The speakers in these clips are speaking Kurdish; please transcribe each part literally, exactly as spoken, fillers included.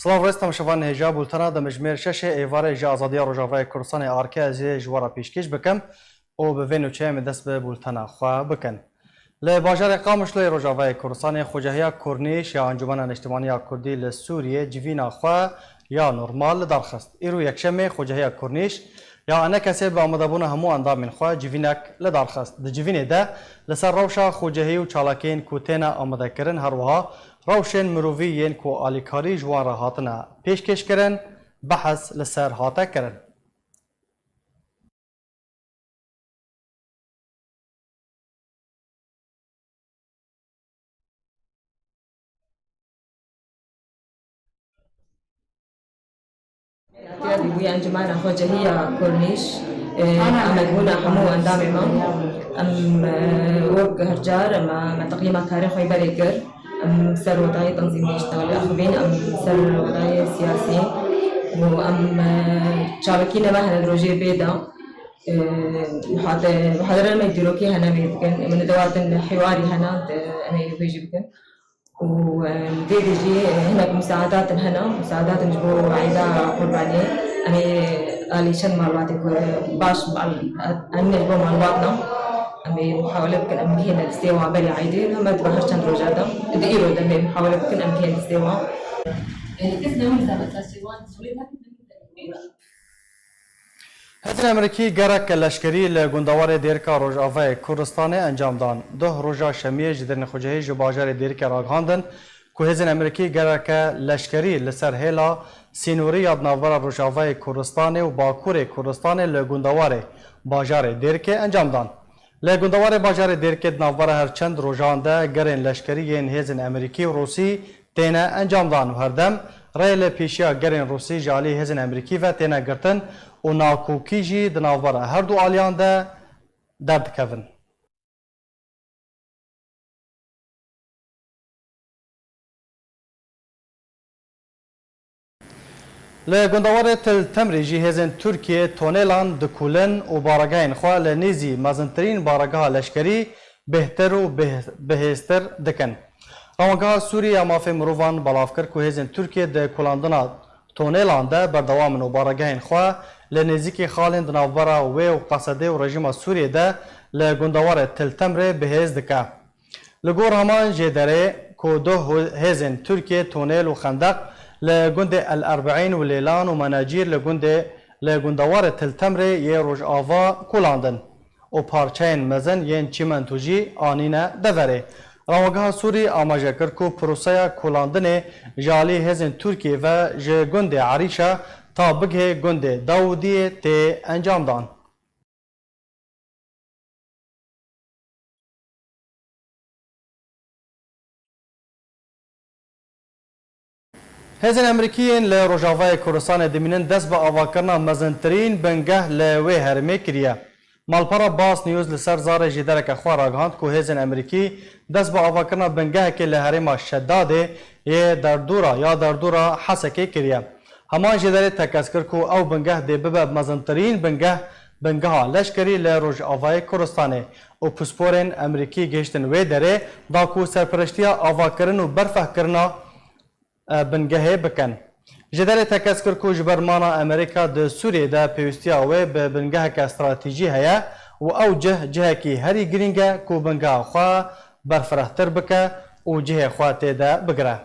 Silav rêz temaşevanên hêja, bultena demjimêr şeşê êvarê ji Azadiya Rojavayê Kurdistanê A R K ez ê ji we re pêşkêş bikim û bi vê nûçeyê em ê dest bi bultena xwe bikin. Li bajarê Qamişloyê Rojavayê Kurdistanê Xwecehiya Kurnîş ya Encûmena Niştimanî ya Kurdî li Sûriyê civîna xwe ya normal li dar xist. Îro yekşemê Xwecehiya Kurnîş ya ENKSê bi amadebûna hemû endamên xwe civînek li dar xist. Di civînê de li ser rewşa xwecehî û çalakiyên ku têne amadekirin, her wiha rewşên mirovî yên ku alîkarî ji wan re hatine pêşkêşkirin, behs li ser hate kirin. Tevî bûye Encûmena Xwecehiya Kurnîş, e, amadebûna hemû endamê me. Em, e, wek her car, em, me teqdîma karê xwe berê kir. Em ser wedayê tenzîmê ji tewlê axivîn, em ser wedayê siyasî û em, e, çalakî neve hene di rojê bê de. E, muhade-, muhadere me dîrokî hene em ê bikin. Em nedewatin hiwarî hene, em ê wê jî bikin. Û, e, vê de jî, e, hinek misaadatin hene, misaadatin ji bo Eyda Qurbanê. Em ê alî çend malbatê ku baş mal-, anîne ji bo malbatna. Em ê muhawele bikin, em bihêne listê wan berî Eydê, heme dibe her çend roja de. Di îro de em ê muhawele bikin, em bihêne listê wan. Hêzên Amerîkî gereke leşkerî li gundewarê Dêrika Rojavayê Kurdistanê encam dan. Duh roja şemiyê ji derên xwecehî ji bajarê Dêrikê ragihandin ku hêzên Amerîkî gereke leşkerî li ser hêla sînorî ya di navbera Rojavayê Kurdistanê û Bakurê Kurdistanê li gundewarê bajarê Dêrikê encam dan. Li gundewarê bajarê Dêrikê di navbera her çend rojan de gerên leşkerî yên hêzên Amerîkî û Rûsî têne encamdan û herdem rê li pêşiya gerên Rûsî ji alî hêzên Amerîkî ve têne girtin û nakokî jî di navbera her du aliyan de derdikevin. Li gundewarê Til Temrê jî hêzên Tirkiyê tonêlan dikulin û baregehên xwe li nêzî mezintirîn baregeha leşkerî bêhtir û bih-, bihêztir dikin. Rawangeha Sûrî ya Mafê Mirovan belav kir ku hêzên Tirkiyê di kulandina tonêlan de berdewam in û baregehên xwe li nêzîkî xalên di navbera wê û Qesedê û rejîma Sûriyê de li gundewarê Til Temrê bihêz dike. Li gor heman jêderê ku du ho-, hêzên Tirkiyê tonêl û xendeq li gundê El Erbeîn û Lêlan û Menacîr li gundê, li gundewarê Til Temrê yê rojava kulandin û parçeyên mezin yên çîmento jî anîne deverê. Rawegeha Sûrî amaje kir ku proseya kulandinê ji alî hêzên Tirkiyê ve ji gundê Erîşa ta bigihê gundê Dawidiyê tê encamdan. Hêzên Amerîkî yên li Rojavayê Kurdistanê dimînin dest bi avakirina mezintirîn bingeh li wê herêmê kiriye. Malpera Bas News li ser zarê jêdereke xwe ragihand ku hêzên Amerîkî dest bi avakirina bingehekê li herêma Şedadê yê derdora ya derdora Hesekê kiriye. Heman jêderê tekez kir ku ew bingeh dê bibe mezintirîn bingeh, bingeha leşkerî li Rojavayê Kurdistanê û pisporên Amerîkî gihiştin wê derê da ku serpereştiya avakirin û berfehkirina, e, bingehê bikin. Jêderê tekez kir ku ji ber mana Amerîka di Sûriyê de pêwîstiya wê bi bingeheke stratejî heye û ew cih cihekî herî girîng e ku bingeha xwe berfirehtir bike û cihê xwe tê de bigire.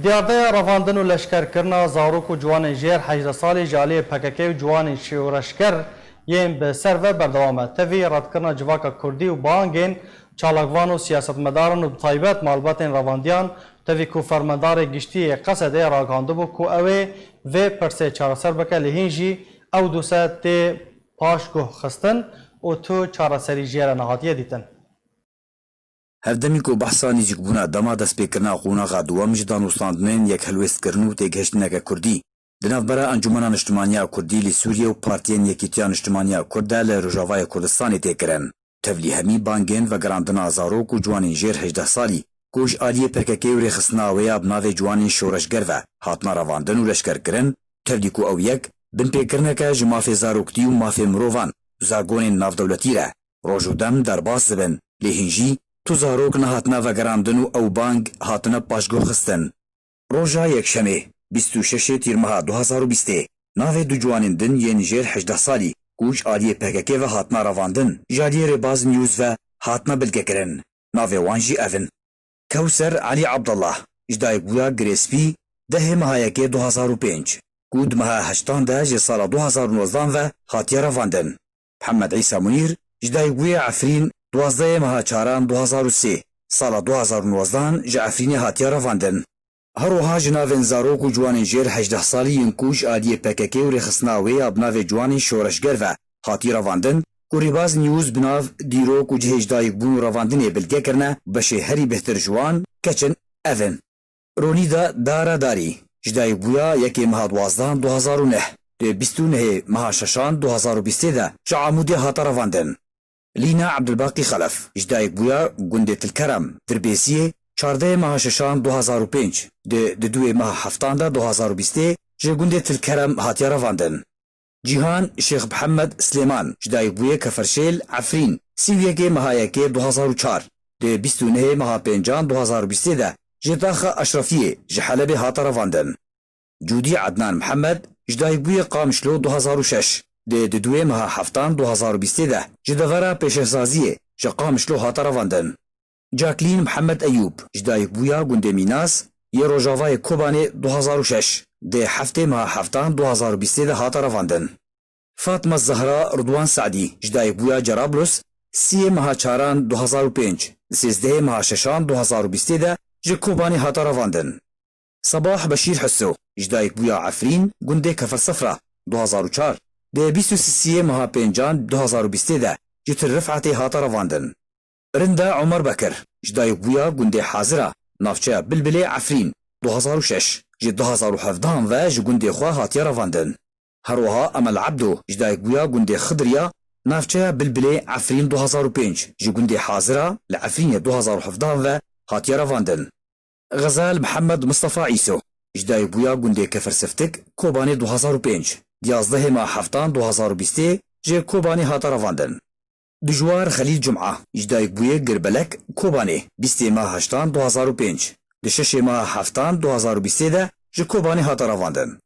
Diyardeya revandin û leşkerkirina zarok û ciwanên jêr hejdeh salî ji aliyê P K K û ciwanên şoreşger yên bi ser ve berdewam e. Tevî redkirina civaka kurdî û bangên çalakvan û siyasetmedaran û bi taybet malbatên revandiyan, tevî ku fermandarê giştî yê Qesedê ragihandibû ku ew ê vê pirsê çareser bike, lê hîn jî ew dose tê paşguh xistin û tu çareserî jê re nehatiye dîtin. Hevdemî ku behsa nêzîkbûna dema destpêkirina qonaxa duwem ji danûstandinên yekhilwêstkirin û têgihiştineke kurdî di navbera Encûmena Niştimaniya Kurdî li Sûriye û Partiyên Yekîtiya Niştimaniya Kurd de li Rojavayê Kurdistanê tê kirin. Tevlî hemî bangên vegerandina zarok û ciwanên jêr hejdeh salî ku ji aliyê P K K û rêxistina wê ya bi navê ciwanên şoreşger ve hatine revandin û leşkerkirin, tevlî ku ew yek binpêkirineke ji mafê zaroktî û mafê mirovan, zagonên navdewletî re roj û dem derbas dibin, lê hîn jî tu zarok nehatine vegerandin û ew bang hatine paşguhxistin. Roja Yekşemê, bîst û şeş Tîrmeha du hazar û bîstê, navê du ciwanên din yên jêr hejdeh salî ku ji aliyê P K K ve hatine revandin, ji aliyê Rêbaz News ve hatine bilgekirin. Navê wan jî ev in: Kewser Elî Abdullah, ji dayikbûya Girêspî, dehê meha yekê du hazar û pênc, ku di meha heştan de ji sala du hazar û nozdan ve hatiye revandin. Mihemed Îsa Munîr, ji dayikbûyê Efrîn, duwazdehê meha çaran du hazar û sê, sala du hazar û nozdan ji Efrînê hatiye revandin. Her wiha ji navên zarok û ciwanên jêr hejdeh salî yên ku ji aliyê P K K û rêxistina wê ya bi navê Ciwanên Şoreşger ve hatî revandin, ku Rêbaz News bi nav dîrok û cihê ji dayikbûn û revandinê bilge kirine, beşê herî bêhtir ji wan keç in, ev in: Ronîda Dara Darî, ji dayikbûya yekê meha duwazdehan du hazar û neh, di bîst û nehê meha şeşan du hazar û bîstê de ji Amûdê hate revandin. Lîna Ebdulbaqî Xelef, ji dayikbûya gundê Tilkerem, Dirbêsiyê, çardehê meha şeşan du hazar û pênc, di, di duwê meha heftan de du hazar û bîstê ji gundê Tilkerem hatiye revandin. Cîhan Şêx Mihemed Silêman, ji dayikbûyê Keferşêl, Efrîn, sî û yekê meha yekê du hazar û çar, di bîst û nehê meha pêncan du hazar û bîstê de ji Taxa Eşrefiyê, ji Helebê hate revandin. Cûdî Ednan Mihemed, ji dayikbûyê Qamişlo du hazar û şeş, di, di duwê meha heftan du hazar û bîstê de ji devera pêşesaziyê ji Qamişlo hate revandin. Caklîn Mihemed Eyûb, ji dayikbûya gundê Mînas yê rojavayê Kobanê du hazar û şeş, di heftê meha heftan du hazar û bîstê de hate revandin. Fatma Zehra Ridwan Sadî, ji dayikbûya Cerablus, siyê meha çaran du hazar û pênc, di sêzdehê meha şeşan du hazar û bîstê de ji Kobanê hate revandin. Sabah Beşîr Hiso, ji dayikbûya Efrîn, gundê Kefer Sefra, du hazar û çar, di bîst û sisiyê meha pêncan du hazar û bîstê de ji Til Rifetê hate revandin. Rinda Omer Bekir, ji dayikbûya gundê Hazira, navçeya Bilbilê, Efrîn, du hazar û şeş, ji du hazar û hevdehan ve ji gundê xwe hatiye revandin. Her wiha Emel Ebdo, ji dayikbûya gundê Xidiriya, navçeya Bilbilê, Efrîn, du hazar û pênc, ji gundê Hazira li Efrînê du hazar û hevdehan ve hatiye revandin. Xezal Mihemed Mistefa Îso, ji dayikbûya gundê Kefer Siftik, Kobanê, du hazar û pênc, di yazdehê meha heftan du hazar û bîstê ji Kobanê hate revandin. Dijwar Xelîl Cuma, ji dayikbûyê Girbelek, Kobanê, bîstê meha heştan du hazar û pênc, di şeşê meha heftan du hazar û bîstê de ji Kobanê hate revandin.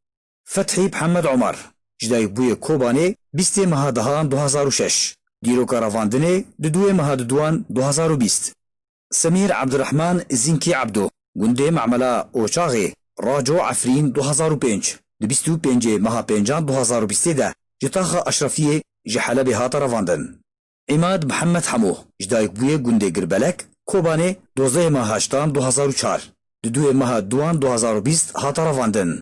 Fethî Mihemed Omer, ji dayikbûyê Kobanê, bîstê meha dehan du hazar û şeş, dîroka revandinê, di duwê meha duduwan du hazar û bîst. Semîr Ebdurehman Zînkî Ebdo, gundê Memela Oçaxê, Raco, Efrîn, du hazar û pênc, di bîst û pêncê meha pêncan du hazar û bîstê de ji Taxa Eşrefiyê, ji Helebê hate revandin. Îmad Mihemed Hemo, ji dayikbûyê gundê Girbelek, Kobanê, dozdehê meha heştan du hazar û çar, di duwê meha duwan du hazar û bîst hate revandin.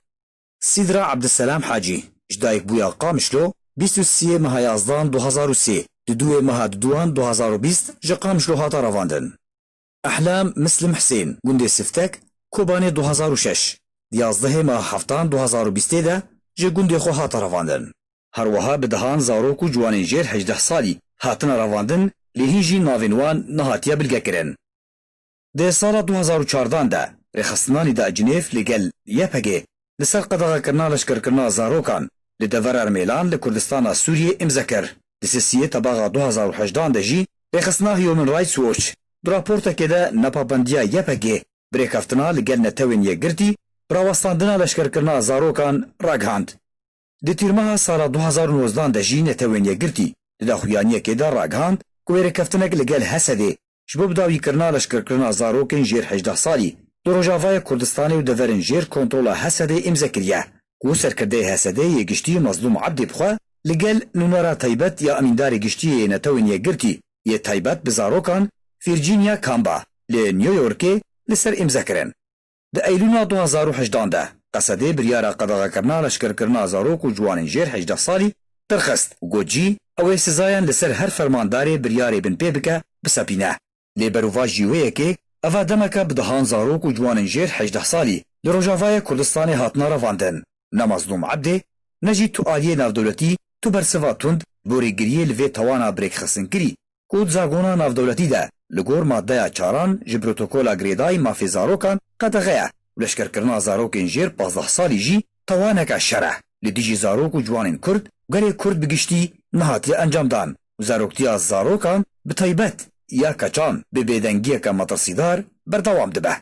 Sîdra Ebdiselam Hacî, ji dayikbûya Qamişlo, bîst û siyê meha yazdan du hazar û sê, di duwê meha duduwan du hazar û bîst ji Qamişlo hate revandin. Ehlam Mislim Hisên, gundê Siftek, Kobanê, du hazar û şeş, di yazdehê meha heftan du hazar û bîstê de ji gundê xwe hate revandin. Her wiha bi dehan zarok û ciwanên jêr hejdeh salî hatine revandin, lê hîn jî navên wan nehatiye bilgekirin. Di sala du hazar û çardan de, rêxistina Nîda Cinêv li gel Y P G li ser qedexekirina leşkerkirina zarokan li devera Rmêlan li Kurdistana Sûriyê îmze kir. Di sisiyê Tebaxa du hazar û hejdan de jî rêxistina Human Rights Watch di raportekê de nepabendiya Y P G bi rêkeftina li gel Netewên Yekgirtî bi rawestandina leşkerkirina zarokan ragihand. Di tîrmeha sala du hazar û nozdan de jî Netewên Yekgirtî di daxuyaniyekê de ragihand ku wê rêkeftinek li gel Hesedê ji bo bidawîkirina leşkerkirina zarokên jêr hejdeh salî di Rojavayê Kurdistanê û deverên jêr kontrola Hesedê îmze kiriye, ku serkirdeyê Hesedê yê giştî Mezlûm Ebdê bi xwe li gel nûnera taybet ya Emîndarê Giştî yê Netewên Yekgirtî yê taybet bi zarokan Virginia Kamba li New Yorkê li ser îmze kirin. Di Eylûna du hazar û hejdan de, Qesedê biryara qedexekirina leşkerkirina zarok û ciwanên jêr hejdeh salî derxist û got jî ew ê sizayan li ser her fermandarê biryarê binpê bike, bisepîne. Lê berovajî wê yekê, eva demeke bi dehan zarok û ciwanên jêr hejdeh salî li Rojavayê Kurdistanê hatine revandin. Ne Mezlûm Ebdê, ne jî tu aliyê navdewletî tu bersiva tund bo rêgiriyê li vê tawana bi rêkxistin kirî, ku di zagona navdewletî de li gor maddeya çaran ji Protokola Girêdayî Mafê Zarokan qedexe ye û leşkerkirina zarokên jêr pazdeh salî jî tawaneke şer e li dijî zarok û ciwanên Kurd û gelê Kurd bi giştî, nehatiye encamdan û zaroktiya zarokan, bi taybet ya keçan, bi bêdengiyeke metirsîdar berdewam dibe.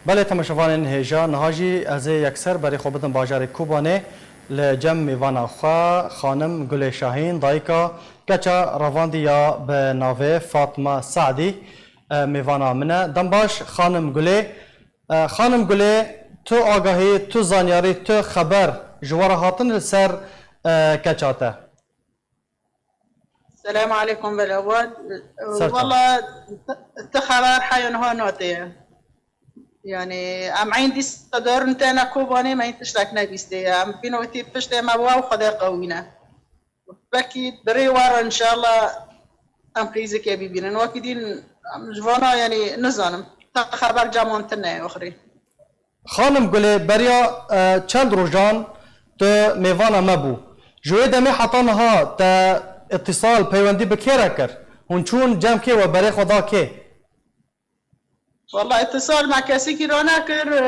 Belê, temaşevanên hêja, niha jî ez ê yekser berê xwe bidim bajarê Kobanê, li cem mêvana xwe, xanim Gulê Şahîn, dayika keça revandî ya bi navê Fatma Sadî, e, mêvana min e. Dem baş, xanim Gulê. E, xanim Gulê, tu agahî, tu zanyarî, tu xeber ji we re hatin li ser, e, keça te? Selam aleykum, belewal. Ser çav. Wala, ti xeber heya niha nate ye. Yani, em eyn dîsa dorin têne Kobanê, me eyn tiştek nebîstê ye. Em bîno wekî piştê me wa û Xwedê qewîne. Belkî birê we re înşallah em qîzikê bibînin. Wekî dîn em ji vana, yani, nizanim. Te xeber caman tine ye oxirê. Xanim Gulê, beriya, e, çend rojan tu mêvana me bû. Ji wê demê heta niha te îtîsal, peywendî bi kê re kir? Hûn çûn cem kê we berê xwe da kê? Wala îtîsal me kesekî re nekir, e,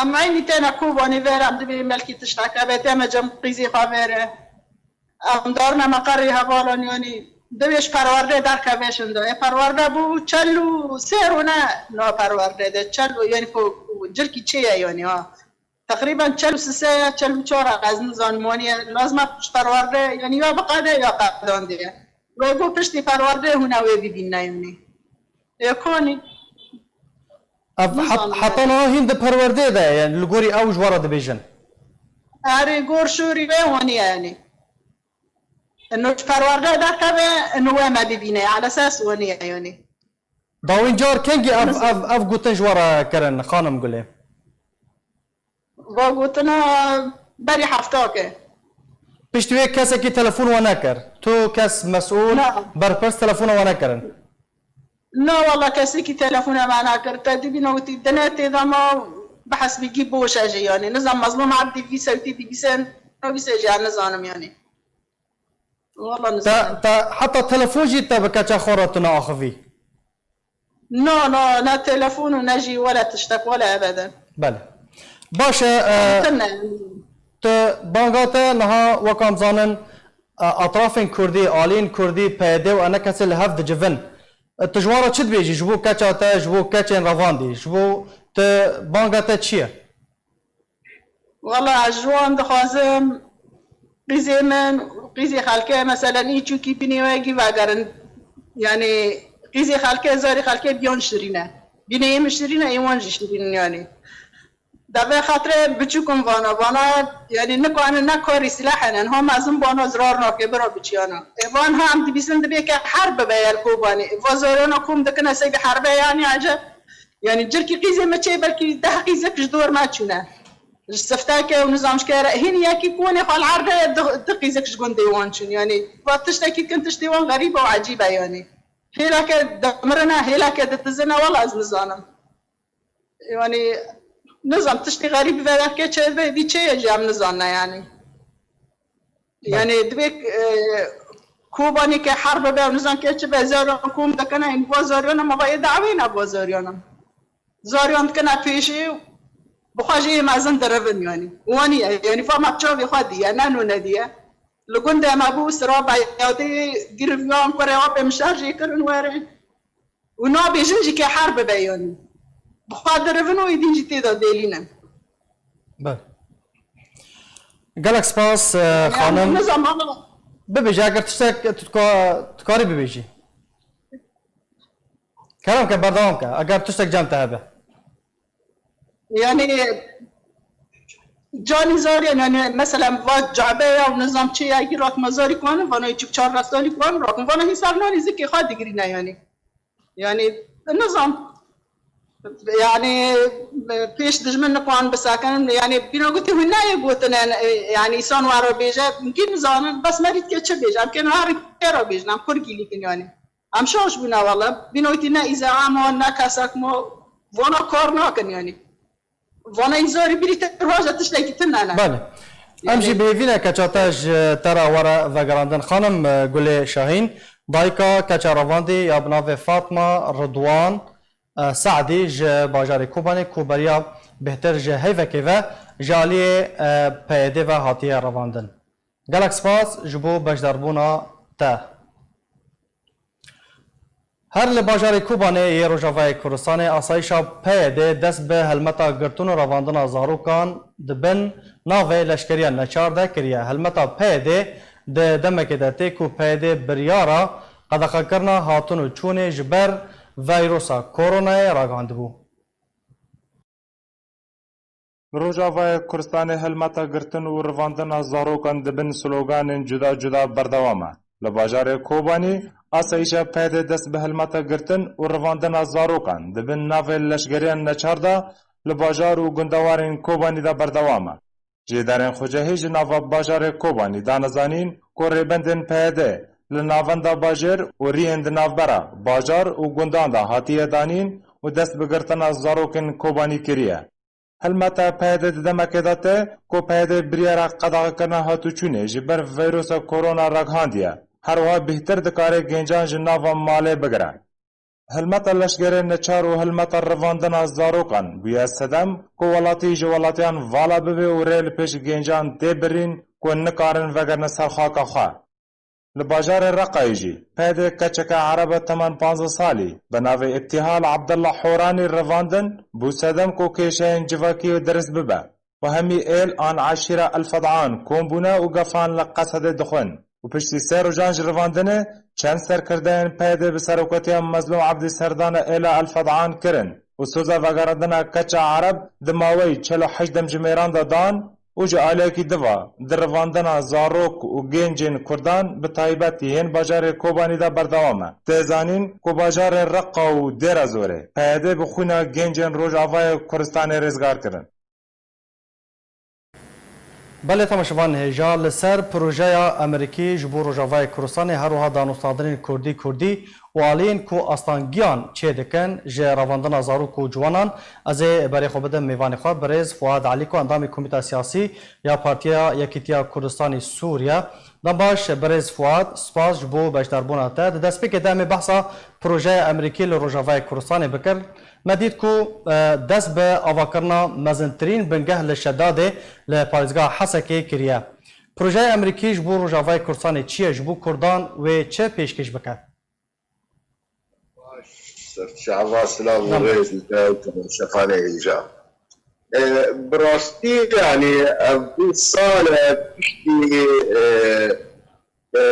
em eynî têne Kobanê vêr, em dibê belkî tiştek hebe, tême cem qîzê xwe vêr e. Em darine meqerê hevalan, yanî divê ji perwerdê derkeve şinda. Ê perwerde bû çel û sê rûne na perwerde de, çel û, yanî ku, ku cilkî çê ye, yanî ha. Teqrîben çel û sê ye, çel û çar e, ez nizanim waniye. Lazim e ji perwerde, yanî ya biqede ya qedandê ye. Wê got piştî perwerde hûn ê wê bibîne, yanî. Ê konî. Ev het-, nizanim heta yani. Niha hîn di perwerdeyê de ye, yani li gorî ew ji we re dibêjin. Erê, gor şûrî wê waniye yani. Ino ji perwerde derkeve, ino wê me bibîne, ala ses waniye yani. Dawîn car kengî ev, nizanim, ev, ev gotin ji we re kirin, xanim Gulê? Va gotina berî hefta ke. Piştî wê kesekî telefon we nekir? Tu kes mesûl, na, berpirs telefona we nekirin? Na, wala kesekî telefona me nekir. Te dibîna witî dine tê de ma bi hesbî gî boş e jî, yanî. Nizam Mezlûm Ebdî vî sewtî dibîse, nivîse jî, ez nizanim, yanî. Wala nizanim. Te, te heta telefon jî te bi keça xwe re tu neaxivî? Na, na, ne telefon û ne jî wele tiştek, wele ebeden. Belê. Baş e, e, tine. Tu banga te niha wek em zanin, e, etrafên Kurdî, aliyên Kurdî, P Y D û ene kesê li hev dicivin. E, tu ji wan re çi dibêjî? Ji bo keça te, ji bo keçên revandî, ji bo tu banga te çi ye? Wala ez ji wan dixwazim, qîzê min, qîzê xelkê, meselen, î çûkî bînê we gî vegerin. Yanî qîzê xelkê, zarê xelkê biyan şirîn e. Bînê yê min şirîn e, ê wan jî şirîn in, yanî. Devê xatirê biçûk in vana, vana, yanî nikarin ne karî sîleh hene, niha mezin bana zirar nake, bira biçiyana. Ê van ha em dibîsin dibê ke herb bibe yer Kobanê. Ê va zariyana kom dikine sey bi herbe, yanî eceb. Yanî cirkî qîzê me çê belkî deh qîzek ji dor me çûne. Ji Siftekê û nizam ji kere. Hîn yekî konê xwe li erdê du, du qîzek ji gundê wan çûn. Yanî va tiştekî kin tiştê wan xerîb û ecîb e yanî. Hêleke dimirine, hêleke didizine, wela ez nizanim. Yanî nizam tiştê xerîb ve derke çê ve vî çê ye jî em nizanine yanî. Belê. Yanî divê, e, Kobanê ke herb bibe, nizam ke çi be, zariyan kom dikine, ên va zariyan, em va yê dawê ne va zariyan. Zariyan dikine pêşê, bi xwe jî yê mezin dirivin yanî. Waniye, yanî va me çavê xwe diye, ne nûne diye. Li gundê me bû, sira beyadê giriviyan, kurê apê min şerjê kirin were. Û nabêjin jî ke herb bibe yanî. Bi xwe dirivin û êdîn jî tê de dêlînin. Belê. Gelek spas, e, yanî xanim. Nizam, ama bibêje, eger tiştek tu dika-, dikarî bibêjî. Kerem ke, berdewam ke. Eger tiştek cem te hebe. Yanî canî zarê, yanî mesela va cabe ya û nizam çi ya, gî ratma zarî kuanin, vana çik çar resalî kuanin, rakin vana hîsar nanî zikê xwe digirîne yanî. Yanî nizam, yanî pêş dijmin nikuan bisekin, yanî bîna gotî hûn nayê gotine, yanî îsan were bêje, gî nizanin, bes merî dike çi bêje, em kê niha rikê re bêjin, em kur gîlîkin yanî. Em şaş bûne wele. Bîno wîtî ne îzeham o, ne kesek mo. Vana kar nakin yanî. Vana îzorî birî te roja tiştekî tune ne. Belê. Em jî bi hêvî ne keça te ji te re were vegerandin. Xanim, e, Gulê Şahîn, dayika keça revandî ya bi navê Fatma Ridwan, e, Saedî ji bajarê Kobanê ku beriya bêhtir ji heyvekê ve ji aliyê, e, P Y D ve hatiye revandin. Gelek spas ji bo beşdarbûna te. Her li bajarê Kobanê yê Rojavayê Kurdistanê asayîşa P Y D dest bi helmeta girtin û revandina zarokan di bin navê leşkeriya neçar de kiriye. Helmeta P Y D di demekê de tê ku P Y D biryara qedexekirina hatin û çûnê ji ber veyrosa koronayê ragihandibû. Rojavayê Kurdistanê helmeta girtin û revandina zarokan di bin sloganên cuda cuda berdewam e. Li bajarê Kobanî asayîşa P Y D dest bi helmeta girtin û revandina zarokan di bin navê leşgeriyan neçar de li bajar û gundewarên Kobanî de berdewam e. Cihêdarên xucehî ji nava bajarê Kobanî dane zanîn ku rêbendên P Y D li navenda bajêr û riyên di navbera bajar û gundan de hatiye danîn û dest bi girtina zarokên Kobanî kiriye. Helmeta P Y D di demekê de tê ku P Y D biryara qedexekirina hatûçûnê ji ber veyrosa korona ragihandiye. Her wiha bêhtir dikare gencan ji nava malê bigire. Helmeta leşgerê neçar û helmeta revandina zarokan bûye sedem ku welatî ji welatiyan vala bibe û rê li pêş gencan tê birîn ku nikarin vegerine ser xaka xwe. Li bajarê Reqayê jî P Y D keçeke erebe teman panzdeh salî bi navê Îbtîhal Abdullah Horanî revandin, bû sedem ku kêşeyên civakî dirist bibe û hemî êl an eşîra El Fed'an kom bûne û gefan li Qesedê dixwin û piştî sê rojan ji revandinê çend serkirdeyên P Y D bi serokatiya Mezlûm Ebdî serdana êla El Fed'an kirin û soza vegerandina keça ereb di maweyî çil û heşt demjimêran de dan û ji aliyekî diva di revandina zarok û gencên kurdan bi taybet yên bajarê Kobanî de berdewam e. Tê zanîn ku bajarên Reqa û Dêra Zorê P Y D bi xwîna gencên Rojavayê Kurdistanê rêzgar kirin. Belê temaşevan hêja li ser projeya Amerîkî ji bo Rojavayê Kurdistanê her wiha danûstandinên kurdî kurdî û aliyên ku astangiyan çêdikin ji revandina zarok û ciwanan, ez ê berê xwe bidim mêvanê xwe birêz Fuad Elî ku endamê Komîta Siyasî ya Partiya Yekîtiya Kurdistanê Sûriye. Dem baş birêz Fuad, spas ji bo beşdarbûna te. Di destpêkê de em ê behsa projeya Amerîkî li Rojavayê Kurdistanê bikir. Me dît ku, e, dest bi avakirina mezintirîn bingeh li Şedadê li parêzgeha Hesekê kiriye. Projeyê Amerîkî ji bo Rojavayê Kurdistanê çi ye? Ji bo Kurdan wê çi pêşkêş bike? Baş, serçava silav û Tamam. rêz li te û temaşevanê hêja. E, bi rastî, yanî, ev du sal e piştî, e, e,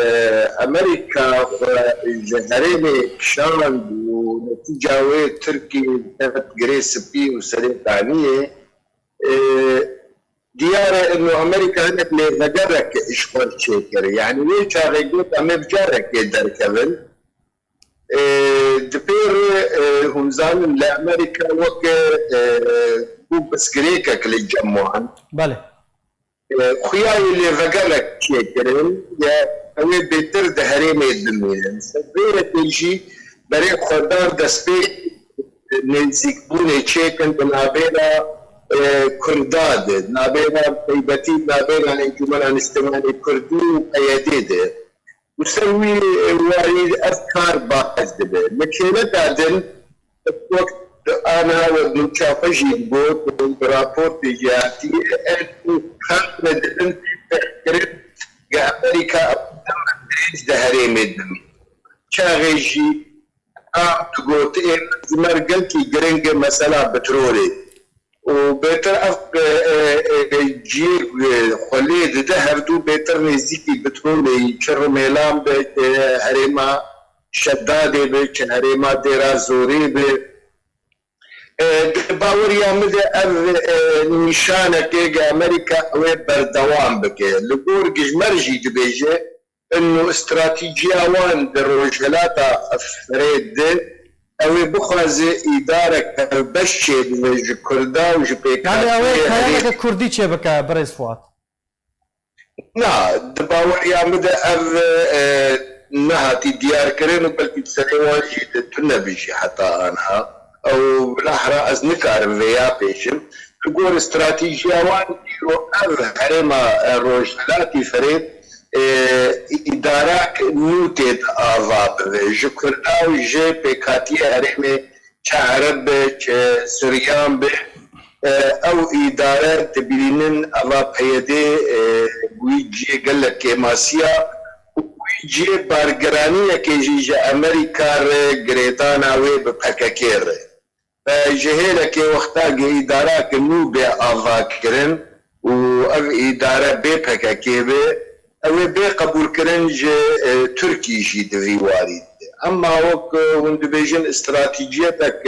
Amerîka xwe ji herêmê kişand û netîca wê Tirkî ket girê spî û serê kaniyê, e, diyar e ino Amerîka hinek lêvegerek ji xwe çêkir. Yanî wê çaxê got, em ê bi carekê derkevin. E, di pêr, e, hûn zanin li Amerîka weke, e, bû pirsgirêkek li cem wan. Belê. E, xuya wî lêvegerek çêkirin, ya ew ê bêtir di herêmê dimînin. Ser vê yekê jî berê xwedar destpêk nêzîkbûnê çêkin di navbera, e, Kurda de, navbera taybetî, navbera Encûmena Niştimanê Kurdî û P Y D de. Û ser wî warî ev kar baz dibe. Li kêleka din, wek ana we nûça xwe jî got, bi raportê jî hatiye, ev kar me dibin tê kirin, ge Amerîka dirêj di herêmê din. Çaxê jî a digot, ê ji me re gelkî giring e mesela petrolê. Û bêtir ev, e, e, e, ciyê, e, xwe lê dide, hevdu bêtir nêzîkî petrolê yî, çi Rumêlan be, çi herêma Şedadê be, çi herêma Dêra Zorê be. E, di baweriya min de ev, e, nîşanekê ge Amerîka ew ê berdewam bike. Li gor Gijmer jî dibêje, Ino stratîjiya wan di Rojhilata Efrê de, ew ê bixwaze îdarek hevbeş çêbibe ji Kurda û ji Yanî ew ê pêkhatiyê herê keyeyeke kurdî çêbike, birêz Fuat? Na, di baweriya min de ev, e, nehatî diyarkirin û belkî di serê wan jî di tune be jî heta aniha. Ew bilahra ez nikarim vêya bêjim. Li gor stratîjiya wan îro ev herêma, e, Rojhilatî Ferê, e, îdarak nû tê di ava bibe. Ji Kurda û ji pêkhatiyê herêmê çi Ereb be, çi Suryan be, E, ew îdare dibînin eva P Y D, e, wî ciyê gelek kêmasiya û wî ciyê bargiraniyekê jî ji Amerîka re girêdana wê bi P K K re. E, ji hêlekê wexta ge îdarake nû bê avakirin û ev îdare bê P K K be, ew ê bê qebûlkirin ji, e, Tirkî jî di vî warî de. Emma wek, e, hûn dibêjin, stratîciyetek,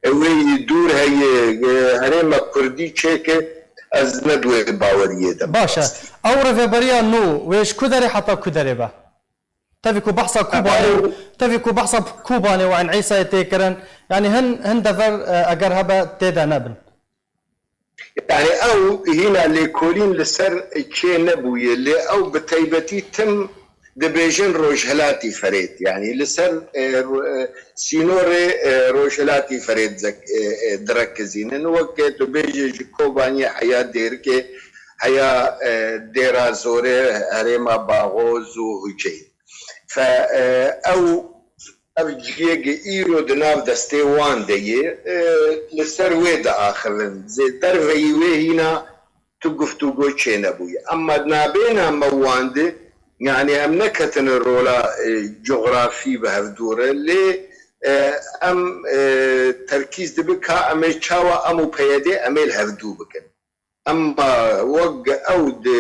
e, wê yî dûr heye, e, herêma Kurdî çêke, ez ne di wê baweriyê de me. Baş e. Ew rêveberiya nû wê ji ku derê heta ku derê be? Tevî ku behsa Kobanê, tevî ku behsa Kobanê û Eyn Îsayê tê kirin, yanî hin, hin dever, e, eger hebe tê de nebin. Yani ew hîna lêkolîn li ser çê nebûye, lê ew bi taybetî tim dibêjin Rojhilatî Ferêt. Yani li ser, e, ro-, e, sînorê, e, Rojhilatî Ferêt zek-, e, e, direkizînin. Weke tu bêjê ji Kobaniyê heya Dêrikê, heya, e, Dêra Zorê, herêma Baxoz û Huceyn. Fe, e, ew, ev ciyê ge îro di nav destê wan de ye, e, li ser wê diaxivin. Zê derveyî wê hîna tu guftûgo çênebûye. Emma nabêna me wan de, yani em neketine rola, e, cografî bi hevdû re, lê, e, em, e, terkîz dibi ka em ê çawa em û P Y D em ê li hevdû bikin. Emma wek ew di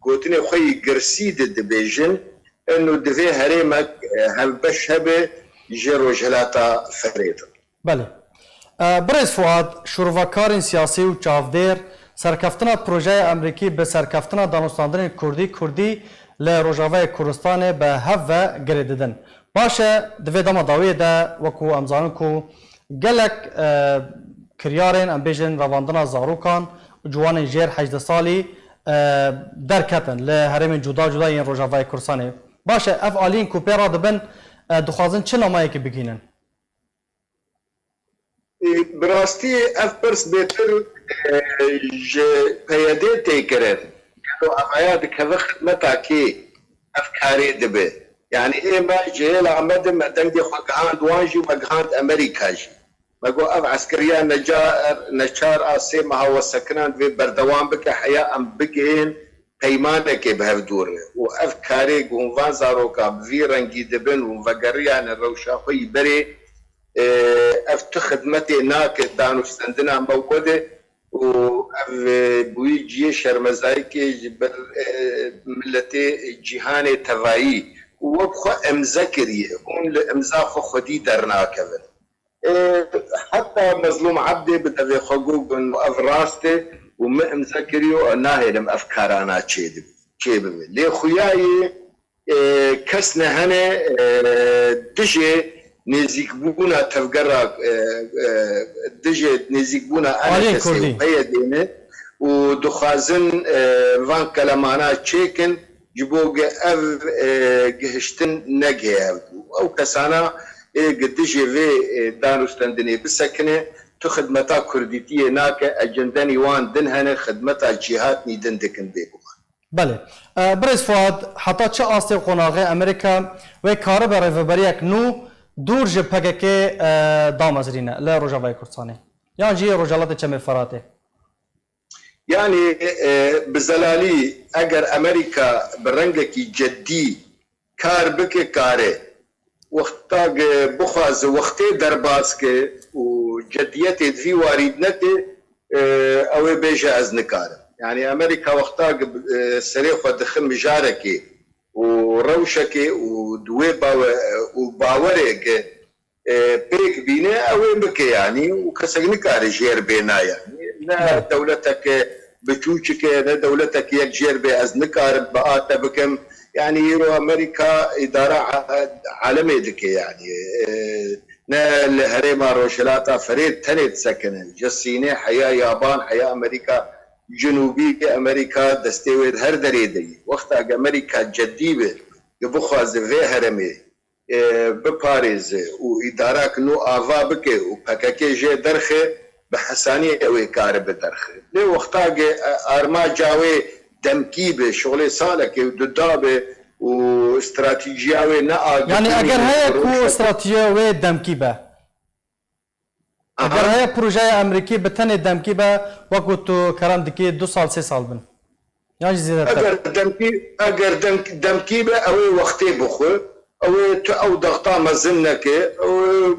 gotinê xwe yî girsî de dibêjin, eno divê herêmek, e, hevbeş hebe ji Rojhilata Ferêt. Belê. E, Birêz Fuad, şûrovakarên siyasî û çavdêr serkeftina projeya Amerîkî bi serkeftina danûstandinên Kurdî, Kurdî li Rojavayê Kurdistanê bi hev ve girê didin. Baş e, di vê dema dawiyê de, wekû em zanin ku gelek, e, kiryarên, em bêjin, revandina zarokan, ciwanên jêr hejdeh salî, e, derketin li herêmên cuda cuda yên Rojavayê Kurdistanê. Baş e, ev aliyên ku pê re dibin, e, dixwazin çi namayekê bigihînin? E, bi rastî ev pirs bêtir, e, ji P Y D tê kirin. Gelo evaya dikeve xidmeta kê ev karê dibe? Yani ê me ji hêla me de me dengê xwe gihand wan jî, me gihand Amerîka jî. Me got ev eskeriya necar, neçar a sê meha we sekinan divê berdewam bike, heya em bigihên peymanekê bi hev dû re. Û ev karê ku hûn van zaroka bi vî rengî dibin û vegeriyane rewşa xwe yî berê, e, ev tu xidmetê nake danûstendina me û xwe de û ev, e, bûyî ciyê şermezayikê ji ber, e, miletê cîhanê tevayî û wek xwe imze kiriye. Hûn li imza xwe xwedî dernakevin. E, heta Mezlûm Ebdê bi devê xwe got, got, ev rast e û min imze kiriyo, nahêlim ev karana çêdibe, çêbibe. Lê xuyayê, e, kes ne hene, e, dijê nêzîkbûna tevgera, e, e, dijê nêzîkbûna Aliyên Enefesê û Kurdî. P Y D'ê ne û dixwazin, e, van kelemana çêkin, ji bo ge ev, e, gihiştin negihê hevdû. Ew kesana ê gi dijê vê, e, danûstendinê bisekine, tu xidmeta kurdîtiyê nake, ecendenî wan din hene, xidmeta cîhatnî din dikin bêguman. Belê. E, Birêz Fuad, heta çi astê qonaxê Amerîka wê karibe rêveberiyek nû dûr ji P K K, e, damezrîne li Rojavayê Kurdistanê? Yan jî Rojhilatê Çemê Feratê? Yani, e, bi zelalî eger Amerîka bi rengekî ceddî kar bike, kare. Wexta ge bixwaze wextê derbas ke û ceddiyetê di vî warî neke, e, ew ê bêje ez nikarim. Yani Amerîka wexta ge, e, serê xwe dixe mijarekê û rewşekê û di wê bawe-, û bawerê ge e, pêk bîne, ew ê bike, yanî, û kesek nikare jêr bê, na, yanî. Ne dewleteke biçûçik e, ne dewleteke yek jêr bê, ez nikarim bi a te bikim. Yanî, îro Amerîka îdara a-, alemê dike, yanî. E, ne li herêma Rojhilata Ferêt tenê disekine. Ji Sînê heya Yaban, heya Amerîka Cinûbî, Amerîka destê wê di her derê de ye. Wexta ke Amerîka cedî be, ke bixwaze vê herêmê e, biparêze û îdarak nû ava bike û P K K jê derxe, bi hesanî ew ê karibe derxe. Lê wexta ge, e, armaca wê demkî be, şolê salekê û du da be û stratîjiya wê ne a Yani eger heye ku stratîjiya wê demkî be? Eger heye projeya Amerîkî bi tenê demkî be, wekû tu kerem dikî du sal, sê sal bin. Yan jî zêdetir. Eger demkî, eger demk-, demkî be, ew ê wextê bixwe. Ew ê tu ew dexta mezin neke. Ew ê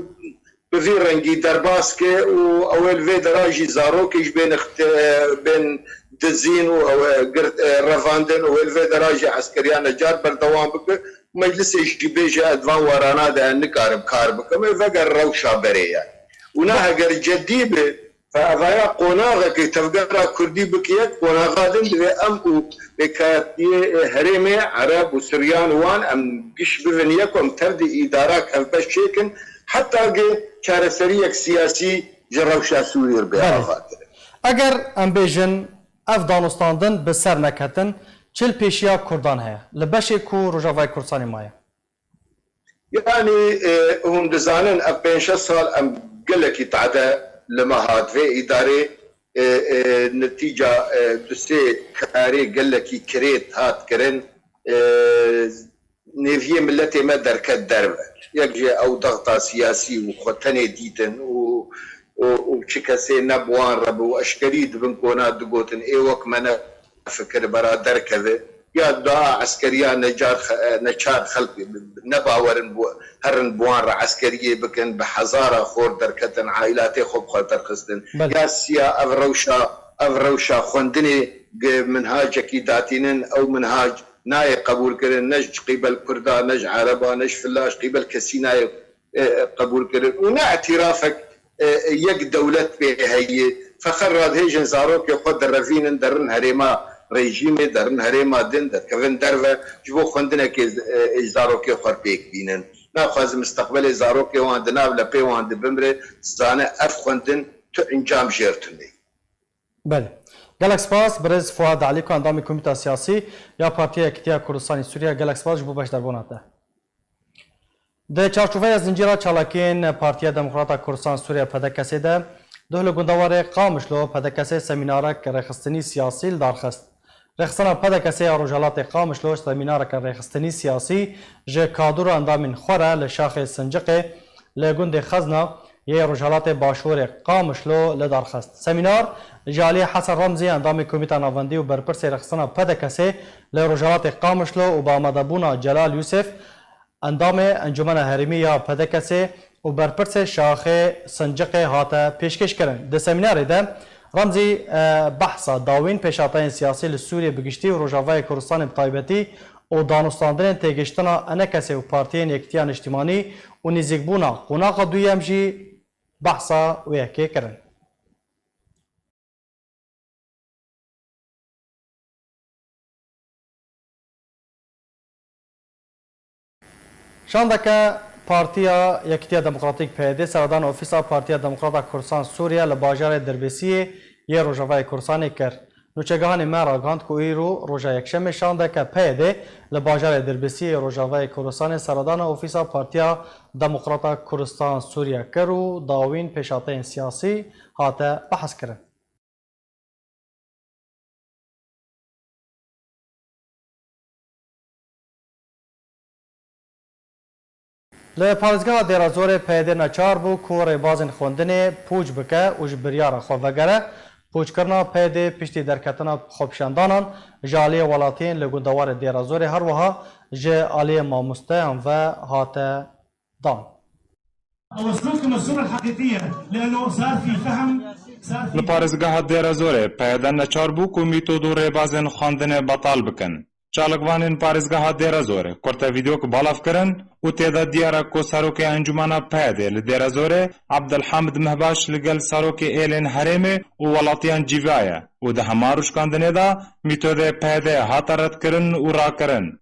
bi vî rengî derbas ke û ew ê li vê dera jî zarokê ji bên ixti-, bên dizîn û ew ê girt, e, revandin û wê li vê dera jî eskeriya necar berdewam bike. Meclisê jî bêje ez di van warana de nikarim kar bikim. Ê veger rewşa berê ye. Û na heger cedî be, Fe evaya qonaxekê tevgera Kurdî bike yek, qonaxa din divê em û pêkhatiyê herêmê, Ereb û Siryan û wan em giş bivin yek û em tevdî îdara kevbeş çêkin, heta ki çareseriyek siyasî ji rewşa Sûriyê re bê Belê. Avakirin. Eger em bêjin ev danûstandin bi ser neketin, çi li pêşiya Kurdan heye? Li beşê ku Rojavayê Kurdistanê maye? Yanî, e, hûn dizanin, ev pênc şeş sal em gelekî tade li me hat vê îdarê, e, e, netîca, e, du sê karê gelekî kirêt hat kirin, e, nêviyê miletê me derket derve. Yek jê ew dexta siyasî û xwe tenê dîtin û, û, û çi kesê ne bi wan re bi û eşkerî di bin kona digotin, ê wek me ne fikir bera derkeve. Ya da eskeriya necar xe-, neçar xelk nebawerin bu, herin bi wan re eskeriyê bikin, bi hezara xor derketin, ailatê xwe bi xwe derxistin. Belê. Ya siya ev rewşa, ev rewşa xwendinê ge minhacekî datînin, ew minhac nayê qebûlkirin, ne ji qîbel Kurda, ne ji Ereba, ne ji Filla, ji qîbel kesî nayê e, qebûl kirin û ne îtirafek, e, yek dewlet pê heye. Feqet radihêjin zarokê xwe direvînin, derin herêma rejîmê, derin herêma din, derkevin derve, ji bo xwendinekê, e, zarokê xwe pêk bînin. Naxwazin misteqbelê zarokê wan di nav lepê wan de bimre, zane ev xwendin tu encam jê re tune. Belê. Gelek spas, birêz Fuad Elîko, endamê Komîta Siyasî ya Partiya Yekîtiya Kurdistanê Sûriye. Gelek spas ji bo beşdarbûna te. Di çarçoveya zincîra çalakiyên Partiya Demokrata Kurdistan Sûriye, P D K S'ê de, duh li gundewarê Qamişlo P D K S'ê semînarek rêxistinî siyasî li dar xist. Rêxistina P D K S'ê ya Rojhilatê Qamişlo semînareke rêxistinî siyasî ji kadûr û endamên xwe re li şaxê Sinciqê li gundê Xezna yê Rojhilatê Başûrê Qamişlo li dar xist. Semînar ji aliyê Hesen Remzî, endamê Komîta Navendî û berpirsê rêxistina P D K S'ê li Rojhilatê Qamişlo û bi amadebûna Celal Yusuf, endamê Encûmena Herêmî ya P D K S'ê û berpirsê şaxê Sinciqê hate pêşkêşkirin. Di semînarê de Remzî, e, behsa dawîn pêşhateyên siyasî li Sûriyê bi giştî û Rojavayê Kurdistanê bi taybetî û danûstandinên têgiştina E N K S'ê û Partiyên Yekîtiya Niştimanî û nêzîkbûna qonaxa duyem jî behsa wê yekê kirin. Şandeke Partiya Yekîtiya Demokratîk, P Y D, seredana Ofîsa Partiya Demokrata Kurdistan Sûriye li bajarê Dirbêsiyê yê Rojavayê Kurdistanê kir. Nûçegihanê me ragihand ku îro roja Yekşemê şandeke P Y D li bajarê Dirbêsiyê yê Rojavayê Kurdistanê seredana Ofîsa Partiya Demokrata Kurdistan Sûriye kir û dawîn pêşhateyên siyasî hate behskirin. Li parêzgeha Dêrazorê P Y D neçar bû ku rêbazên xwendinê pûç bike û ji biryara xwe vegere. Pûçkirina P Y D piştî derketina xwepişandanan ji aliyê welatiyên li gundewarê Dêrazorê, her wiha ji aliyê mamosteyan ve hate dan. أوصلكم الصورة الحقيقية لأنه صار في فهم، صار في Li parêzgeha Dêrezorê P Y D neçar bû ku mîtod û rêbazên xwendinê betal bikin. Çalakvanên parêzgeha Dêrezorê kurte vîdeok belav kirin û tê de diyar e ku serokê Encûmena P Y D li Dêrezorê Abdulhamid Mehbaş li gel serokê êlên herêmê û welatiyan cîviyaye û di hema rûşkandinê de mîtodê P Y D hate redkirin û rakirin.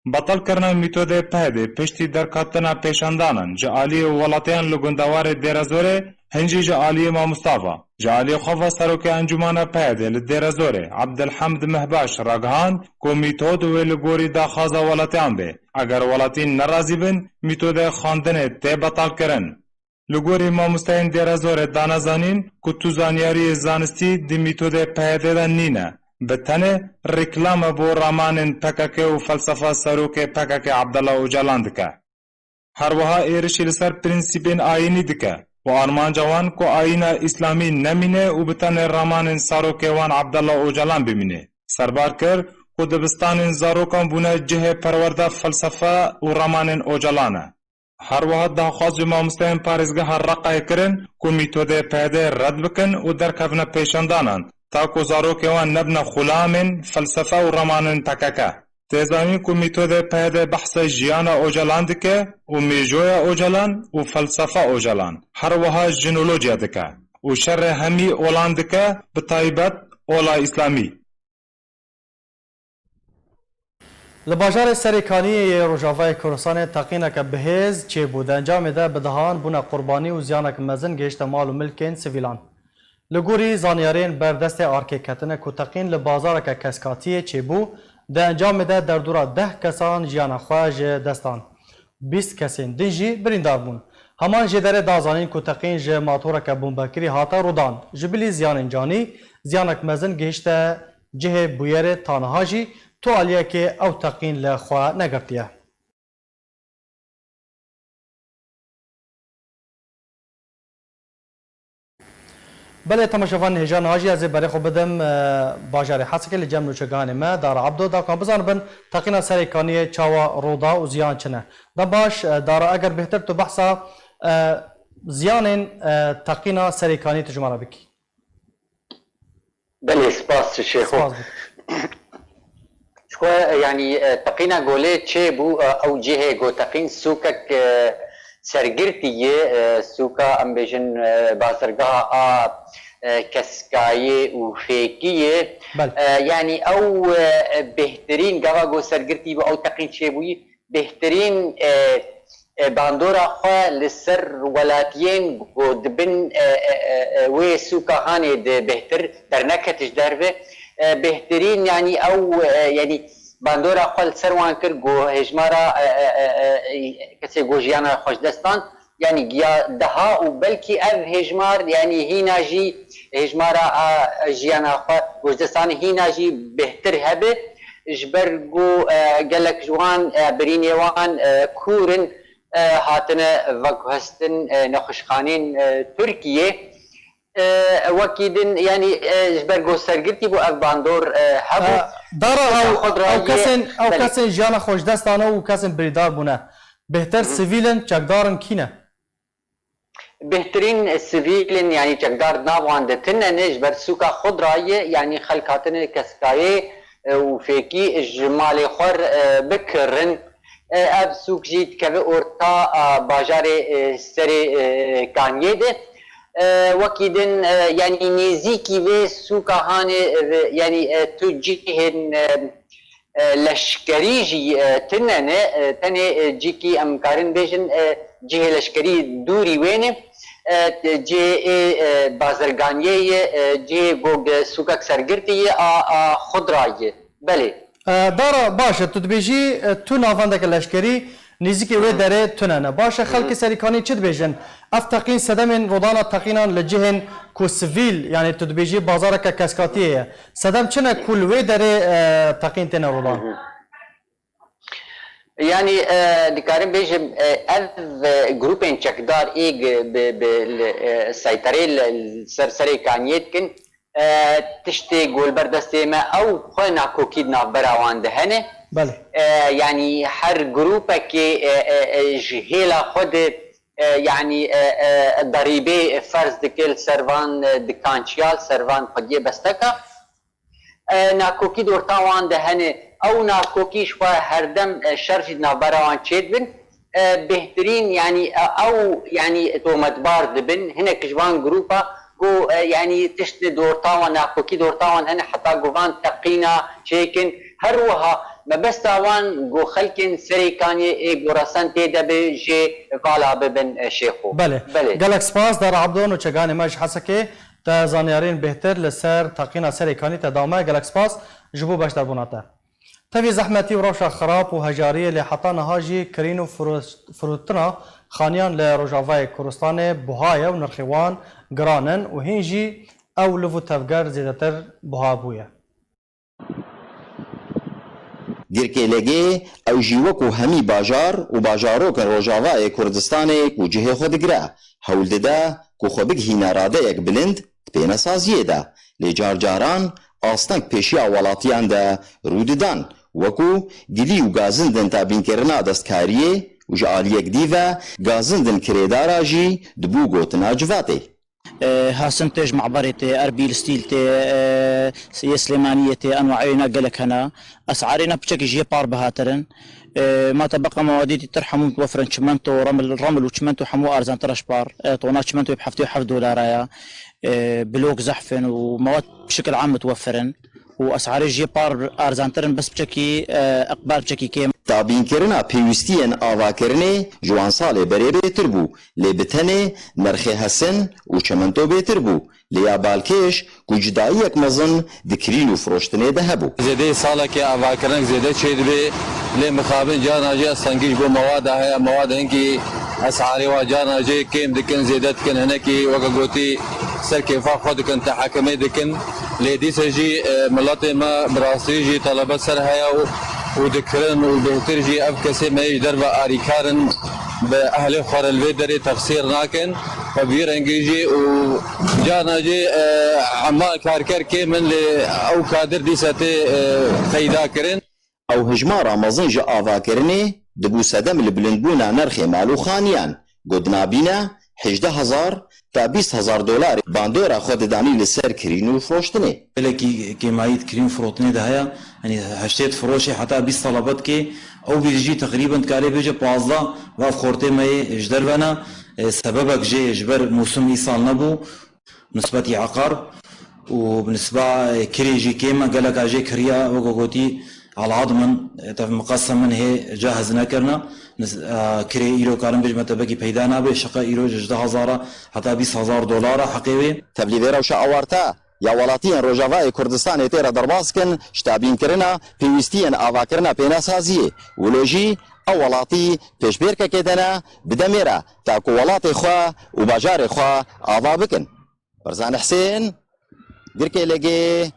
Betalkirina mîtodê P Y D piştî derketina pêşandanan ji aliyê welatiyan li gundewarê Dêrezorê, hin jî ji aliyê mamosta ve. Ji aliyê xwe ve serokê Encûmena P Y D li Dêrezorê, Abdulhamid Mehbaş, ragihand ku mîtod wê li gorî daxwaza welatiyan bê. Eger welatî nerazî bin, mîtodê xwendinê tê betalkirin. Li gorî mamosteyên Dêrezorê dane zanîn ku tu zanyariyê zanistî di mîtodê P Y D de nîne, bi tenê reklame bo ramanên P K K û felsefa serokê P K K Abdullah Ocalan dike. Her wiha êrişî li ser prensîpên ayînî dike. û armanca wan ku ayîna îslamî nemîne û bi tenê ramanên zarokê wan Abdullah Ocalan bimîne. Serbar kir ku dibistanên zarokan bûne cihê perwerda felsefe û ramanên Ocalan e. Her wiha daxwaz ji mamosteyên parêzgeha Reqayê kirin ku mîtodê P Y D red bikin û derkevine pêşandanan, ta ku zarokê wan nebine xulamên felsefe û ramanên P K K. Tê zanîn ku mîtodê P Y D behsa jiyana Ocalan dike û mêjoya Ocalan û felsefa Ocalan, her wiha jinolojiya dike û şerê hemî olan dike, bi taybet ola îslamî. Li bajarê Serêkaniyê yê Rojavayê Kurdistanê teqîneke bihêz çêbû. Di encamê de bi dehan bûne qurbanî û ziyanek mezin gihişte mal û milkên sivîlan. Li gorî zanyariyên ber destê arkê ketine ku teqîn li bazareke keskatiyê çêbû, di encamê de derdora deh kesan jiyana xwe ji dest dan. Bîst kesên din jî birîndar bûn. Heman jêderê da zanîn ku teqîn ji matoreke bombekirî hate rûdan. Ji bilî ziyanên canî, ziyanek mezin gihişte cihê bûyerê, ta niha jî tu aliyekê ew teqîn li xwe negirtiye. Belê, temaşevan hêja niha jî ez ê berê xwe bidim, e, bajarê Hesekê li cem nûçeganê me, Dara Abdo, da ku em bizanibin teqîna Serêkaniyê çawa rû da û ziyan çi ne. Da baş, e, Dara, eger bêhtir tu behsa, e, ziyanên, e, teqîna Serêkaniyê tu ji me re bikî. Belê, spas Şêxo. Spas bikim. Ji xwe, yanî, e, teqîna golê çêbû, e, ew cihê ku teqîn sûkek, e, sergirtî ye, e, sûka, em bêjin, e, bazirgeha a, e, Keskayê û Fêkî ye. Belê. E, yanî ew, e, bêhtirîn gava ku sergirtî bû, ew teqîn çêbûyî, bêhtirîn, e, e, bandora xwe li ser welatiyên ku dibin, e, e, e, e, wê sûka hanê di bêhtir derneket ji derve, e, bêhtirîn, yanî ew, e, yanî bandora xwe li ser wan kir ku hêjmara, e, e, e, e, e, kesê ku jiyana xwe ji dest dan, yanî giya deha û belkî ev hêjmar, yanî hîna jî hêjmara a jiyana xwe ku ji dest dan hîna jî bêhtir hebe, ji ber ku, e, gelek ji wan, e, birînê wan, e, kûr in, e, hatine veguhestin, e, nexweşxanên, e, Tirkiyê. E, wekî din, yanî, e, ji ber ku sergirtî bû ev bandor, e, hebû. E, Dara, Tika ew, xwe ew dirayê, kesên, ew belê. Kesên jiyana xwe ji dest dane û kesên birîndar bûne. Bêhtir Hı hı. sivîl in, çekdar in, kî ne? Bêhtirîn sivîl in, yanî çekdar di nav wan de tune ne, ji ber sûka xwe dirayê, yanî xelk hatine Keskayê, e, û Fêkî ji malê xwe, e, bikirin. E, ev sûk jî dikeve orta, e, bajarê, e, Serê, e, Kaniyê de. E, wekî din, e, yanî nêzîkî vê sûka hanê, e, ve-, yanî, e, tu cihên, e, e, leşkerî jî, e, tune ne, e, tenê, e, cîkî em karin bêjin, e, cihê leşkerî dûrî wê ne, e, cihê, e, bazirganiyê ye, e, cihê ku, e, sûkek sergirtî ye, a, a xwe dirayê. Belê. E, Dara, baş e, tu dibêjî, e, tu navendeke leşkerî nêzîkî wê Hı hı. derê tune ne. Baş e, Hı hı. xelkê Serîkanî çi dibêjin? Ev teqîn sedemên rûdana teqînan li cihên ku sivîl, yanî tu dibêjî bazareke keskatiyê ye. Sedem çi ne ku li wê derê, e, teqîn têne rûdan? Hı hı. Yanî, e, dikarim bêjim, e, ev, e, grûpên çekdar ê gi-, bi, bi, li, e, seyterê li, li ser Serê Kaniyê dikin, e, tiştê ku li ber destê me ew xwe nakokî di navbera wan de hene. Belê. E, yanî her grûpekê, e, e, e, ji hêla xwe de, e, yanî, e, e, derîbê ferz dike li ser van, e, dikançiya, li ser van xwediyê besteka. E, nakokî di orta wan de hene. Ew nakokî ji xwe herdem, e, şer jî di navbera wan çêdibin. E, bêhtirîn, yanî, e, ew, yanî, tometbar dibin. Hinek ji van grûpa ku, e, yanî, tişt di orta wan, nakokî di orta wan hene, heta ku van teqîna çêkin. Her wiha mebesta wan ku xelkên Serê Kaniyê ê ku resen tê de be jê vala bibin, e, Şêxo. Belê. Belê. Gelek spas, Dara Abdo, nûçeganê me ji Hesekê. Te zanyariyên bêhtir li ser teqîna Serê Kanî te da me. Gelek spas ji bo beşdarbûna te. Tevî zehmetî û rewşa xirab û hejariyê lê heta niha jî kirîn û firû-, firûtina xaniyan li Rojavayê Kurdistanê buha ye û nirxê wan giran in û hîn jî ew liv û tevger zêdetir buha bûye. Girkê Legê ew jî wekû hemî bajar û bajarokên Rojavayê Kurdistanê ku cihê xwe digire, hewl dide ku xwe bigihîne radeyek bilind di pênesaziyê de. Lê car caran asteng pêşiya welatiyan de rû didan, wekû gilî û gazindin tabînkirina destkariyê û ji aliyek dî ve gazindin kirêdara jî dibû gotina civatê. E, Hasin tê ji Me'berê tê, Erbîl, Stîl tê, e, yê Silêmaniyê tê, enwayê ne gelek hene. Es'arê ne piçekî ji yê par bihatir in. E, ma tebeqa mewadî dîtir hemû wefirin, çimento, remil, remil û çimento hemû arzantir e ji par. E, tona çimento bi heftê û heft dolara ye. E, blok zehf in û mewad bi şikil am mutwefir in. Û es'arê ji yê par arzantir in, bes piçekî, e, iqbal piçekî kêm. Tabînkirina pêwîstiyên avakirinê ji wan salê berê bêtir bû. Lê bi tenê nirxê hesin û çimento bêtir bû, lê ya balkêş ku cudayiyek mezin di kirîn û firoştinê de hebû. Zêdeyê salekê avakirinek zêde çêdibe, lê mixabin carna jî astengî ji bo mewada heye. Mewad hingî es'arê wan carna jê kêm dikin, zêde dikin, hinekî weke gotî ser kêfa xwe dikin, tehekimê dikin. Lê dîsa jî, e, miletê me bi rastî jî telebet ser heye û, û dikirin û bêhtir jî ev kesê me yê ji derve arîkar in, bi ehlê xwe re li vê derê texsîr nakin. Ve bi vî rengî jî û carna jî, e, hema karker kêm in, lê ew kadir dîsa tê, e, peyda kirin. Ew hijmara mezin ji avakirinê dibû sedem li bilindbûna nirxê mal û xaniyan, ku di nabîna hejdeh hezar ta bîst hezar dolarê bandora xwe didanî li ser kirîn û firoştinê. Gelekî kêmayî di kirîn û firotinê de heye, yanî heştê di firoşê heta bîst telebet kê, ew bîr jî teqrîben dikarê bêje pazdeh, va xortê me yê ji derve ne, e, sebebek jê ji ber mûsim îsal nebû. Nisbetî eqar û bi nisba kirê jî kêm e, geleka jê kiriya, weke gotî, alad min, tev miqesem min hê cahiz nekirine. Nis-, e, kirê îro karin bêjme tebekî peyda nabe, şeqe îro ji hejdeh hezar heta bîst hezar dolar e heqê wê. Tevlî vê rewşa awarte ya welatiyên Rojavayê Kurdistanê tê re derbas dikin, ji tabînkirina pêwîstiyên avakirina pênesaziyê. Wilo jî ew welatî pêşbêrkekê de ne, bi demê re ta ku welatê xwe û bajarê xwe ava bikin. Barzan Husên, Girkê Legê.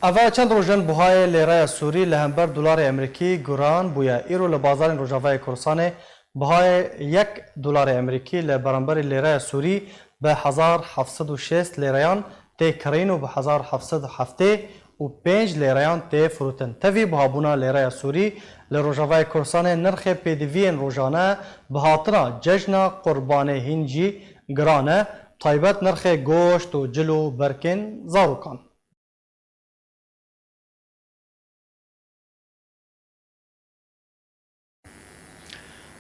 Ava çend roj in buhayê lêreya Sûrî li hember dolarê Emerîkî guran bûye. Îro li bazarên Rojavayê Kurdistanê buhayê yek dolarê Emerîkî li beramberî lêreya Sûrî bi hezar heft sed û şêst lêreyan tê kirîn û bi hezar heft sed û heftê û pênc lêreyan tê firotin. Tevî buhabûna lêreya Sûrî li Rojavayê Kurdistanê nirxê pêdiviyên rojane bi hatina cejna Qurbanê hîn jî giran e, taybet nirxê goşt û cil û berkên zarokan.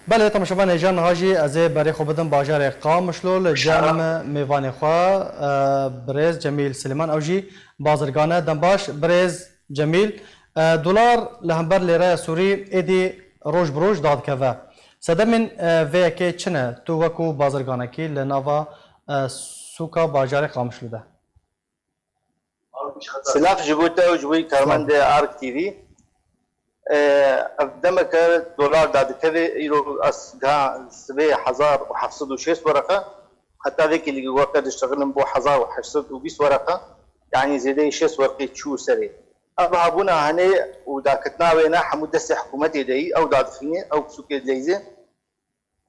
Belê, temaşevanê hêja, niha jî ez ê berê xwe bidim bajarê Qamişlo li cem mêvanê xwe, e, birêz Cemîl Silêman, ew jî bazirgan e. Dem baş, birêz Cemîl. E, dolar li hember lêreya Sûrî êdî roj bi roj dadikeve. Sedemên, e, vê yekê çi ne? Tu wekû bazirganekî li nava, e, sûka bajarê Qamişlo de. Silav ji bo te û ji bo karmendê Ark T V. Ev demeke dolar dadikeve, îro ez giha sibê hezar û heft sed û şêst wereqe. Heta vêkê li weke diştexilim bo hezar û heşt sed û bîst wereqe. Yanî zêdeyê şêst wereqê çû serê. Ev habûna henê û daketina wê ne hemû destê hikûmetê de yî, ew dadixîne, ew sûkê dileyze.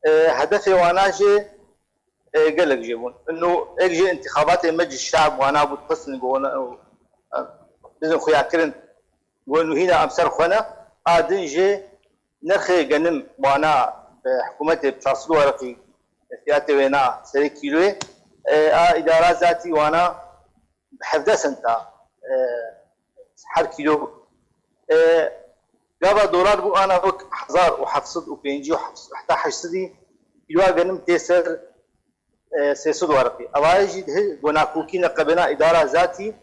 E, hedefê wana jî, e, gelek jê bûn. Ino êk jê intixabatê Meclis Şe'b wana bû, dixistin ku wana, e, bizin xuya kirin, ku ino hîna em ser xwe ne. A din jê nirxê genim wana, e, hikûmetê bi çar sed wereqî fiyatê wê na serê kîloyê, e, a îdara zatî wana bi hevdeh senta, e, her kîlo. E, gava dolar bû ana wek hezar û heft sed û pêncî û heta heşt sedî kîloya genim tê ser, e, sê sed wereqî. Evayê jî dihê gonakokî neqebêna îdara zatî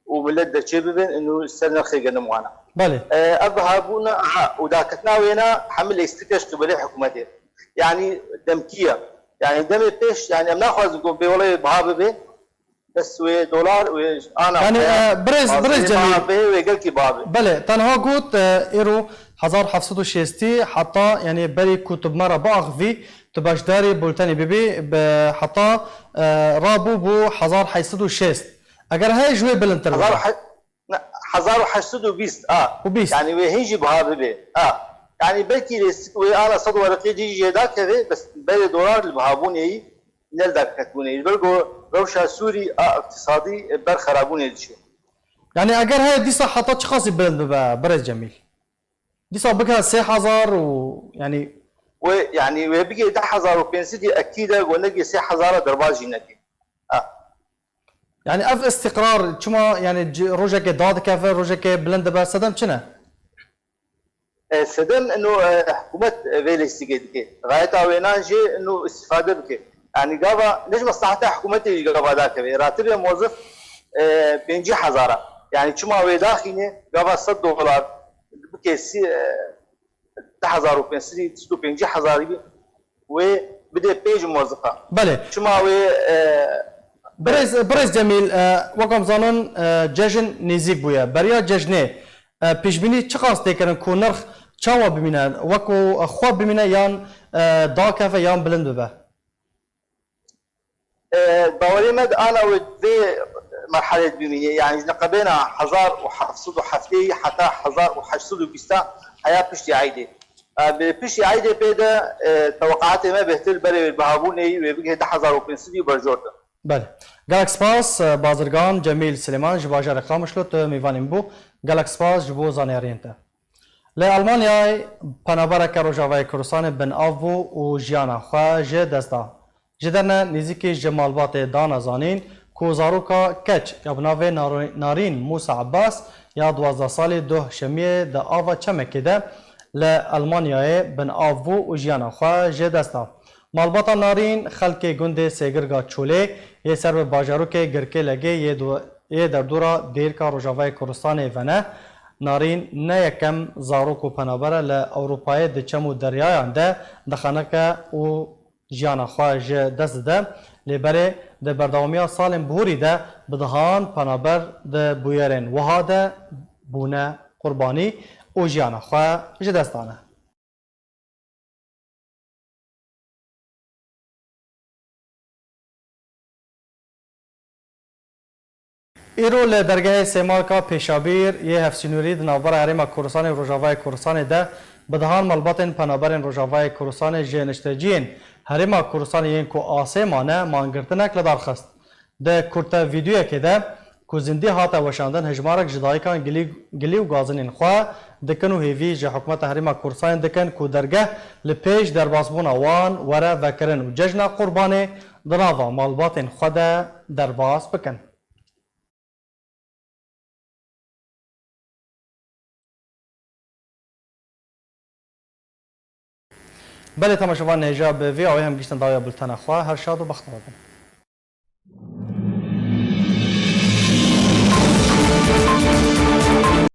û milet derçê bibin, û ser nirxê genim wana. Belê. E, ev bihabûna, aha, û daketina wêna hemî lêstikeş qibelê hikûmetê. Yanî demkî ye. Yanî demê pêş, yanî em naxwazin ku bê welê biha bibe, Bes wê dolar, wê ana Yanî, xwe e, birêz, bazê birêz Cemîl. Biha bê, wê gelkî biha bê. Belê, tenha got, e, îro hezar heft sed û şêstî heta, yanî berî ku tu bi me re biaxivî, tu beşdarî bultenê bibî, bi heta, e, rabû bû hezar heyt sed û şêst. Eger heye ji wê bilindtir bibe. Hezar he-, ne, Hezar û heşt sed û bîst, a. û bîst. Yani wê hîn jî biha bibe, a. Yani belkî lêstik wê ana sed wereqê cî jê dakeve, bes berê dolar li bihabûnê yî ne li daketbûnê yî. Li ber ku rewşa Sûrî a iqtisadî ber xerabûnê diçe. Yani eger heye dîsa heta çiqasî bilind bibe, birêz Cemîl? Dîsa bike sê hezar û yani Wê, yani wê bigê deh hezar û pênc sedî ekîd e, ku negê sê hezara derbas jî neke. A. Yani ev istiqrar çima yani ci-, rojekê dadikeve, rojekê bilind dibe, sedem çi ne? E, sedem ino, e, hikûmet, e, vê lêstikê dike. Gayeta wênan jê ino îstîfade bike. Yani gava ne ji meslaheta hikûmetê jî gava dakeve. Ratibê mozif, e, pêncî hezar a. Yani çima wê daxîne gava sed dolar bike sî, e, deh hezar û pênc sedî, sed û pêncî hezarî wê bide pê ji mozifa. Belê. Çima wê, e, Birêz, birêz Cemîl, e, wek em zanin, e, cejn nêzîk bûye. Beriya cejnê, e, pêşbînî çiqas tê kirin ku nirx çawa bimîne? Wek ku xwe bimîne yan, e, dakeve yan bilind bibe? E, bawerê me di ana wê vê merhelê dibimîne. Yani ji neqebêna hezar û heft sed û heftê heta hezar û heşt sed û bîst heya piştî eydê. E, bi piştî eydê pê de, e, teweqatê me bêhtir berê wê bihabûnê yî wê bigihê du hezar û pênc sedî berjor de. Belê. Gelek spas, e, bazirgan Cemîl Silêman ji bajarê Qamişlo tu mêvanê min bû. Gelek spas ji bo zaniyariyên te. Li Almanyayê penabereke Rojavayê Kurdistanê bin av bû û jiyana xwe ji dest da. Ji derne nêzîkî ji malbatê dane zanîn ku zaroka keç ya bi navê Naro-, Narîn Mûsa Ebbas ya duwazdeh salî duh şemiyê di ava çemekê de li Almanyayê bin av bû û jiyana xwe ji dest da. Malbata Narîn xelkê gundê Sêgirga Çolê yê ser bi bajarokê Girkêlegê yê du-, yê derdora dêrka Rojavayê Kurdistanê ve ne. Narîn ne yekem zarok û penaber e li Ewropayê di çem û deryayan de dixenike û jiyana xwe ji dest dide. Lê berê di berdewamiya salên bihurî de bi dehan penaber di bûyerên wiha de bûne qurbanî û jiyana xwe ji dest dane. Îro li dergehê Sêmalka Pêşabîr yê Hevsînorî di navbera Herêma Kurdistanê û Rojavayê Kurdistanê de bi dehan malbatên penaberên Rojavayê Kurdistanê ji nişteciyên Herêma Kurdistanê yên ku asê mane mangirtinek li dar xist. Di kurte vîdeoyekê de ku zindî hate weşandin, hejmarek ji dayikan gilî, gilî û gazinên xwe dikin û hêvî ji Hikûmeta Herêma Kurdistanê dikin ku dergeh li pêş derbasbûna wan were vekirin û cejna Qurbanê di nava malbatên xwe de derbas bikin. Belê temaşevan, hêja bi vê awê em gihîştin dawiya bultena xwe. Her şad û bextewar bin.